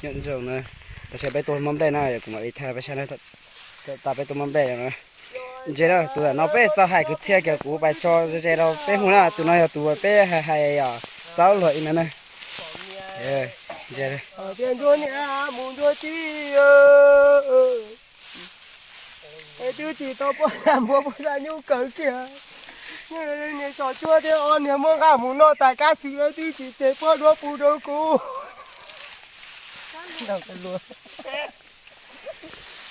Nyob zoo na, tam sim peb tuaj muab nplej na, yog kuv mam li thaij peb saib na, tas peb tuaj muab nplej no. Ntsia na, tus no peb txawj hais kwv txhiaj kiag, kuv pais tso ze rau peb hu na, tus no yog tus peb hais hais txaus luag ib no na. Ntsia, mus ntua tsi, twb tsis tau poj npua poj npua nyuj kawg kiag. Niag tsom cuab thiab ob niag muab nqa mus noj tas kab xwb twb tsis tseg poj duab pub rau kuv.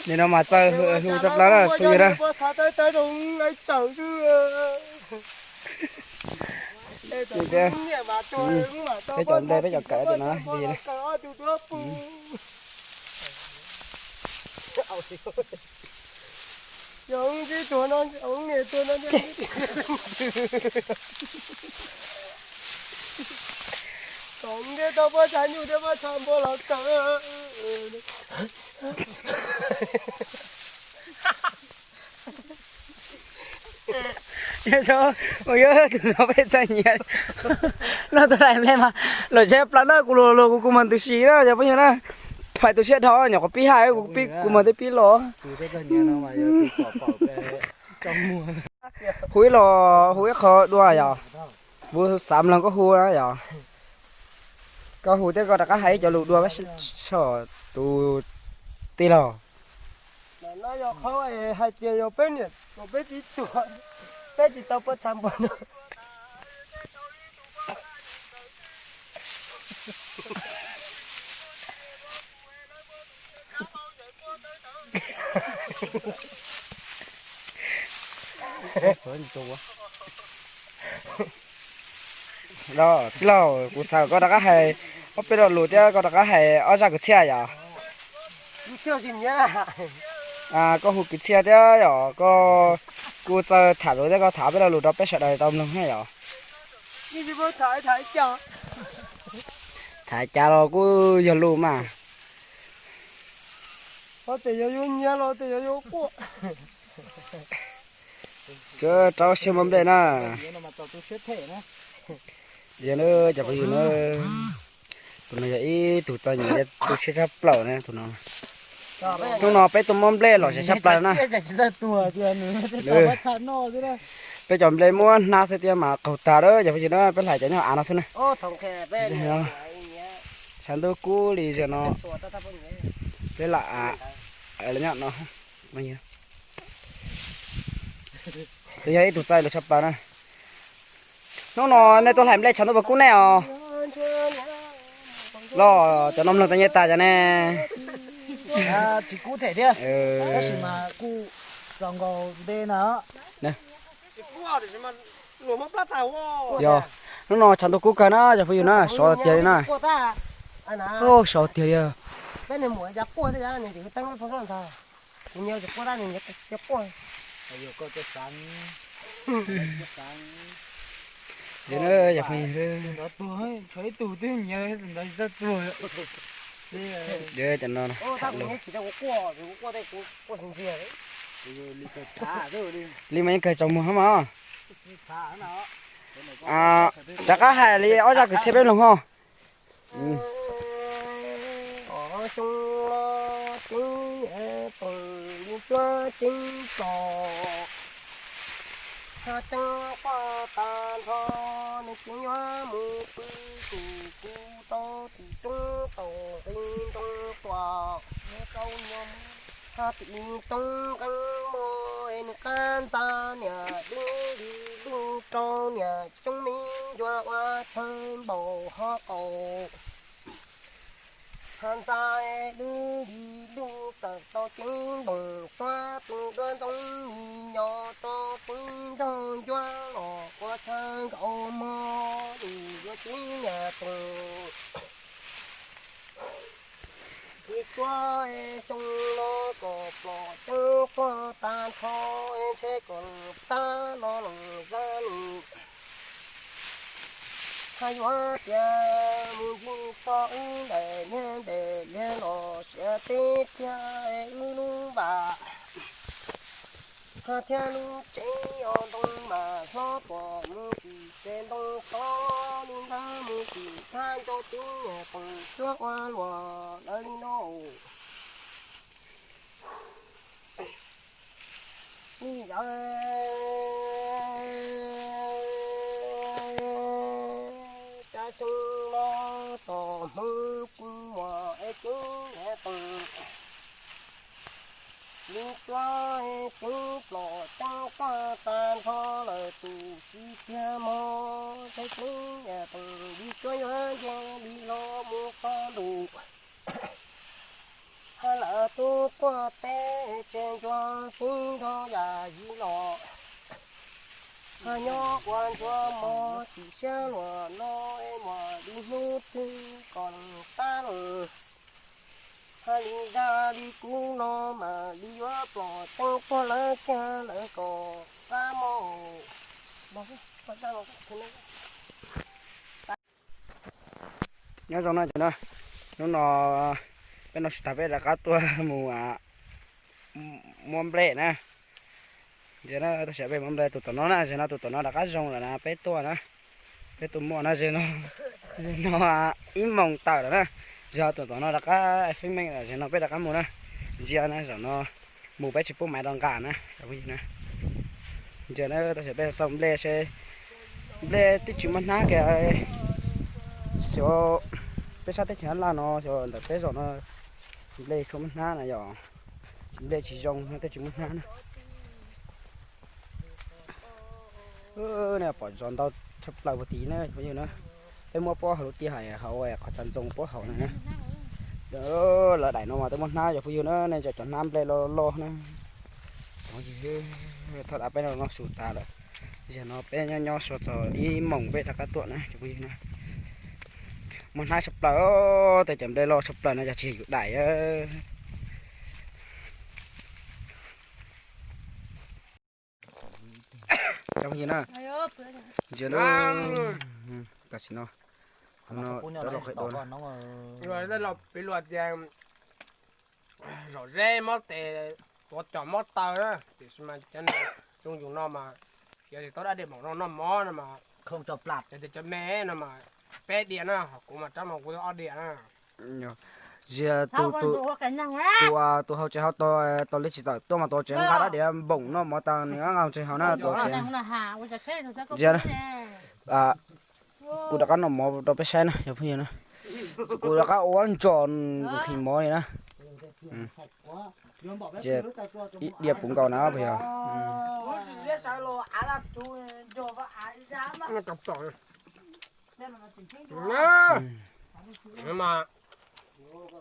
Nim no mas txawj hu tshaj plaws na phooj ywg na. Peb cov nplej peb cov kawm tus no na. Tau pob tshav nyuj thiab pob tshav npua los kawm. Yog tus no peb txawj nyiam. Noj tau daim nplej mas lom zem tshaj plaws na, kuv los los kuv kuv mas ntws si na cov phooj ywg na. Thaum tus siab dhau nyuam qhuav pib hais, kuv mas twb pib los. Hu ib los hu ib qho dua yom. Kuv xav mloog koj hu na yom. Koj hu thiab koj rov qab hais ib cov lus dua peb seb tus tij laug. Hais tias yog peb niam peb txiv tuag, peb tsis tau pob txha npua no. Tij laug, kuv xav koj rov qab hais ob peb lo lus thiab koj rov qab hais ob zaj kwv txhiaj yom. Koj hu kwv txhiaj thiab yom, koj kuj txawj tham lus thiab koj tham ob peb lo lus rau peb sawv daws tau mloog thiab yom. Tham cas los kuj yog lus mas. Tsuav rau siab muab nplej na. Yog na cov phooj ywg na, tus no yog ib tug txom nyem thiab tu siab tshaj plaws na tus no. Hnub no peb tuaj muab nplej los sab sab plaws na. Peb cov nplej muab hnab xwb thiab mas qaug tag lawm cov phooj ywg na, peb hlais cov nyob av no xwb na. Tshav ntuj kub li zaum no, peb lam av nyob no. Tus yog ib tug txaij lus tshaj plaws na. Hnub no nej tuaj hlais nplej tshav ntuj puas kub nej os? Los cov no mloog tau nyiaj tas cov ne. Tsis kub them thiab, tab sis mas kuj txaus nkaus nte na. Yog, hnub no tshav ntuj kub kawg na cov phooj ywg na, sov tiag li na. Sov tiag li. Li mas yeej kawg tsaus muag hab mas. Rov qab hais li ob zaj kwv txhiaj peb mloog ho. Xyoo no ceeb poom li cuab ceeb txos, hab ceeb quaj tag nrho, nws ceeb yuav mus pw tus kuv rau tim roob tau nqi nroo tuam rau nyo, hab tim roob nqeeb mog es nws qab ntxa niam dub li lug rau niam coob me ncua ua chaw npaum ho qaum. Hab ntxa dub li lug tawm tau ceeb npoom xuab tus duab ntxoov mi nyo rau peb nraug ncuab los ua chaw nkaus mog lug yuav ceeb niam tus. Tsis tuab xyoo no kom plom ceeb quaj tag nrho, ntshe kom tag no los zab ni. Hab yuav tias mus ncig txog wb ntaim niag ntaim liag los siav teb thiab wb lub vam. Ho thiab lub tsev os ntoo mas hlob pom mus tim tsev ntoo tod li ntawd mus tim thaj nco tsev niam teem cuab ua luam lawv li no. Ib yam cov xyoo no tom Hmoob kuj muaj es tsev niam teem li cuab tsev plom ceeb koj tag nrho lawm tus txiv tiag mog, tsev tsev niam teem li cuab yuav nce li los mus txog ntuj. Hab lawv tub tuaj teb tsev ntsuag tib nrho yam yim los, hab nyob ua ntsuag mog tim siab luag no es muaj li hnub twg kom tab lawm. Hab li zaj li kuv no mas li yuav plom ceeb puag lawv kiag lawv kom qab mog. Nyob zoo na cov no, hnub no peb no tsis tas peb rov qab tuaj mus muab nplej na. Ntsia na, tab sis peb muab nplej tus tom no na, zaum no tus tom no rov qab zoo lawm na, peb tuaj na, peb tuaj muaj na, zaum no, zaum no ib moos tawm lawm na, zaum tus tom no rov qab feeb meej lawm, zaum no peb rov qab mus na. Ntsia na, zaum no mus peb tsis pub maiv rau nqa na cov phooj ywg na. Ntsia na, tab sis peb xauj nplej seb, nplej twb tsis muaj hnab kiag. Xyov peb sab teb chaws Nyab Laj no xyov ntawm peb zos no nplej tsuas muaj hnab na yom, nplej tsis zoo twb tsis muaj hnab na. Nej pom zos ntau tshaj plaws puag tim na cov phooj ywg na. Peb muab pob hauv lub tiaj hauv qhov txas ntxoo pob hauv na. Lawv daim no mas twb muaj hnab cov phooj ywg na, nej ntsia cov hnab nplej loj loj na. Thaum tas peb no su tas lawm, zaum no peb nyob nyob suav txog ib moos peb rov qab tuaj na cov phooj ywg na. Muaj hnab tshaj plaws, tej cov nplej loj tshaj plaws no yog tsis yog yus daim. Cov phooj ywg na, ntsia na, tam sim no, no rov los qhia dua na. Peb luag tias zom zeb mob tes, tuav cos mob taw na, tiam sis mas cov zoo yus no mas, yog tias tau dab diam npaum no noj mov no mas, yog tias cov me no mas peb diam na, ho kuv mas rab no kuv tau ob diam na. Ziag tus, tus, tus hauv tsev hauv tau, tau li tsis tawm tuaj mas tus tsev nqa dab diam npaum noj mov tas nws nqa tsev hauv na tus tsev. Ziag, kuv rov qab noj mov rau peb saib na cov phooj ywg na. Kuv rov qab ua ntsos nqhis mov li na. Ib diav puv nkaus na puas yog?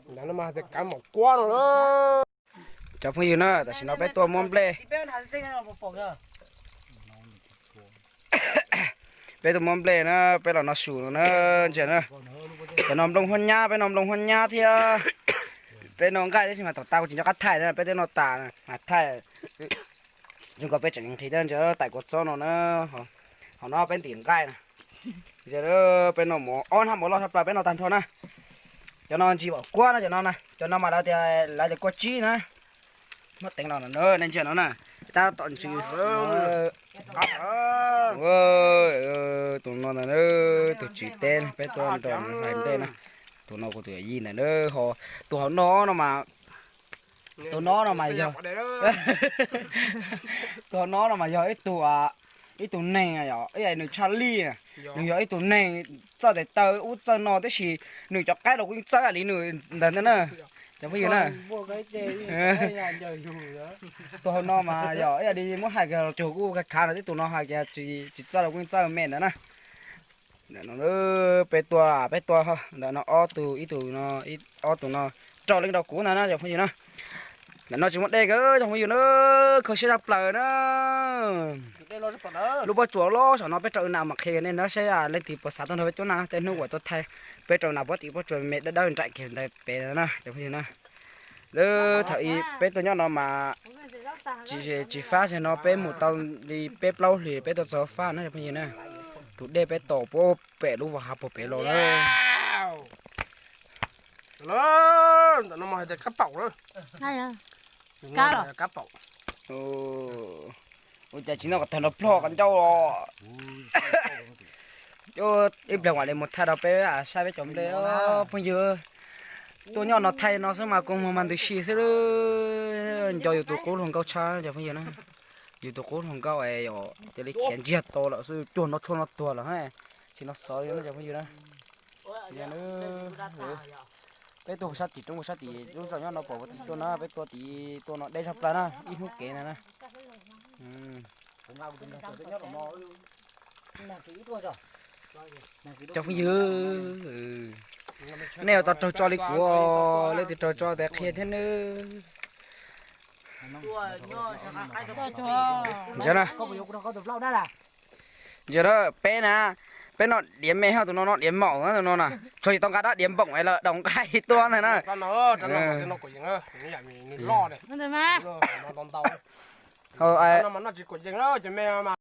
Ntawm no mas tias kav mom kuab no. Cov phooj ywg na, tam sim no peb tuaj muab nplej. Peb tuaj muab nplej na, peb los no su no na, ntsia na. Cov no nplooj huab nyab, peb no nplooj huab nyab thiab. Peb no nqaij tab sis mas tom tas kuv tsis nco qab thaij na, peb twb noj tas mas thaij. Zoo nkaus peb tseem nqhis thiab, ntsia taim kua txob no na. Hauv no peb ntim nqaij na. Ntsia peb noj mov, ob hnab mov loj tshaj plaws peb noj tag nrho na. Cov no ntsis vam kuab na, cov no na, cov no mas lawv tias, lawv tias kua tsib na. Muab teev los no na, nej ntsia no na, tab tom ntsis. Tus no ntag, tus tswv teb peb tuaj nrog nws hlais nplej na. Tus no kuv tus yawm yij ntag na, ho tus hauv no no mas, tus no no mas yog, tus hauv no no mas yog ib tug, ib tug neeg, ib yam li nws tshaj lij na, nws yog ib tug neeg txawj tes taw ub txawj no tab sis nws cov qaib los kuj yeej txawj li nws ntawd ntag na. Cov phooj ywg na, tus hauv no mas yog ib yam li muab hais kiag los cuag kuj khav khav na, tib tus no hais kiag tsis txawj los kuj yeej txawj me ntawd na. Ntawm no peb tuaj, peb tuaj, ntawm no ob tug, ib tug no, ob tug no, rau leej rau kuv ntag na cov phooj ywg na. Ntawm no tsis muaj dej, cov phooj ywg na, kho siab tshaj plaws na. Lub pob tsuas loj saum no peb rau nas mam qhia nej na, saib leej twg puas xav tuaj nrog peb cuab nas, tej hnub uas tuaj thaij peb rau nas puab tim pob tsuas me dawb dawb nraim kiag ntawd pem na cov phooj ywg na. Lub thaum ub peb tuaj nyob no mas tsis fab, zaum no peb mus tau li peb plaub hlis peb tuaj txog fab na cov phooj ywg na. Tus dej peb tos puag pem lub vag hav puag pem los na. Ntawm no mas hais tias kab paum na. Kab paum. Ua cas tsis noj kom tag nrho plog qhov ncauj os. Ib pliag mam li mus thaij rau peb saib peb cov nplej os phooj ywg. Tuaj nyob no thaij no xwb mas kua muag mas ntws si xwb. Nco yus tus qub hluas nkauj tshaj cov phooj ywg na. Yus tus qub hluas nkauj es yog cia li khiav ntsiag to lawm xwb, cuag no tshuaj no tuag lawm, tsis no xov li cov phooj ywg na. Peb tuaj sab tim roob sab tim lub zos nyob no pom tim tuaj na, peb tuaj tim tuaj no deb zog plaws na, ib hnub kev ntag na. Cov phooj ywg, nej yuav tau raug tso li kuv, leej twg raug tso tes qhia thiab nawb. Ntsia na, ntsia na, peb na, peb noj diav me ho tus no noj diav maum na, tus no na, tsuas yog tau nqa rab diav npoom es lawv daus nqaij tuaj ntag na.